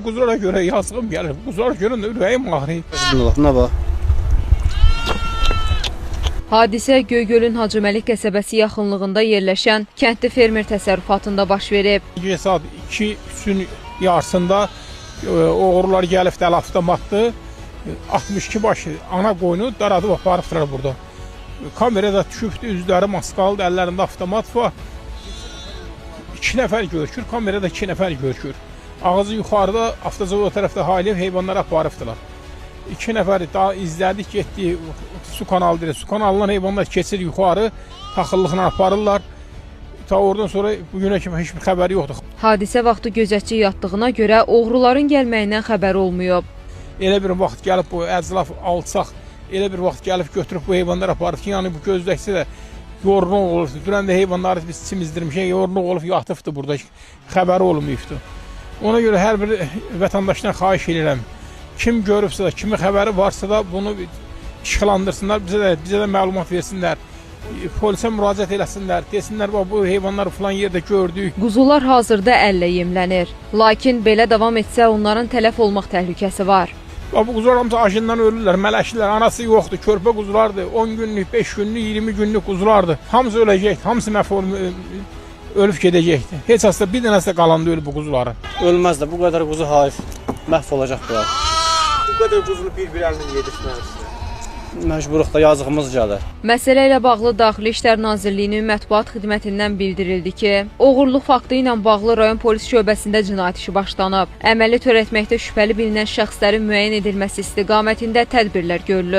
Quzulara görə yazığım gəlir. Quzulara görə də ürəyim ağrıyır. Buna bax. Hadisə Göygölün Hacıməlik qəsəbəsi yaxınlığında yerləşən kəndli fermer təsərrüfatında baş verib. Gecə saat 2-3-ün yarısında oğrular gəlib dəl avtomatdı. 62 baş ana qoyunu daradıb aparıbdılar burada. Kamerada düşübdü, üzləri maskalıdır, əllərində avtomat var. 2 nəfər görükür, kamerada 2 nəfər görükür. Ağzı yuxarıda, avtozavod o tərəfdə haylayıb heyvanları aparıbdılar. 2 nəfəri daha izlədik, getdik su kanalı deyir. Su kanalından heyvanlar keçir yuxarı, taxıllıqla aparırlar. Ta oradan sonra bu günə kimi heç bir xəbəri yoxdur. Hadisə vaxtı gözətçi yatdığına görə oğruların gəlməyindən xəbəri olmayıb. Elə bir vaxt gəlib bu əclaf alçaq, elə bir vaxt gəlib götürüb bu heyvanları aparıb ki, yəni bu gözləkçi də yorğun olubdu. Dünən də heyvanları biz çimizdirmişik, yorğun olub yatıbdı burada, xəbəri olmayıbdı. Ona görə hər bir vətəndaşdan xahiş edirəm. Kim görübsə də, kimin xəbəri varsa da bunu işıqlandırsınlar, bizə də məlumat versinlər. Polisə müraciət eləsinlər, desinlər bax bu heyvanları filan yerdə gördük. Quzular hazırda əllə yemlənir. Lakin belə davam etsə onların tələf olmaq təhlükəsi var. Bax bu quzular hamısı acından ölürlər, mələşirlər, anası yoxdur, körpə quzulardır. 10 günlük, 5 günlük, 20 günlük quzulardır. Hamısı öləcəkdir, hamısı məhv olub, ölüb gedəcəkdir. Heç asla bir dənəsi də qalan deyil bu quzuların. Ölməz də bu qədər quzu hayf məhv olacaq bunlar. Bu qədər quzunu bir-bir əlini yedirtməlisiniz. Məcburuq da yazığımız gəlir. Məsələ ilə bağlı Daxili İşlər Nazirliyinin mətbuat xidmətindən bildirildi ki, oğurluq faktı ilə bağlı rayon polis şöbəsində cinayət işi başlanıb. Əməli törətməkdə şübhəli bilinən şəxslərin müəyyən edilməsi istiqamətində tədbirlər görülür.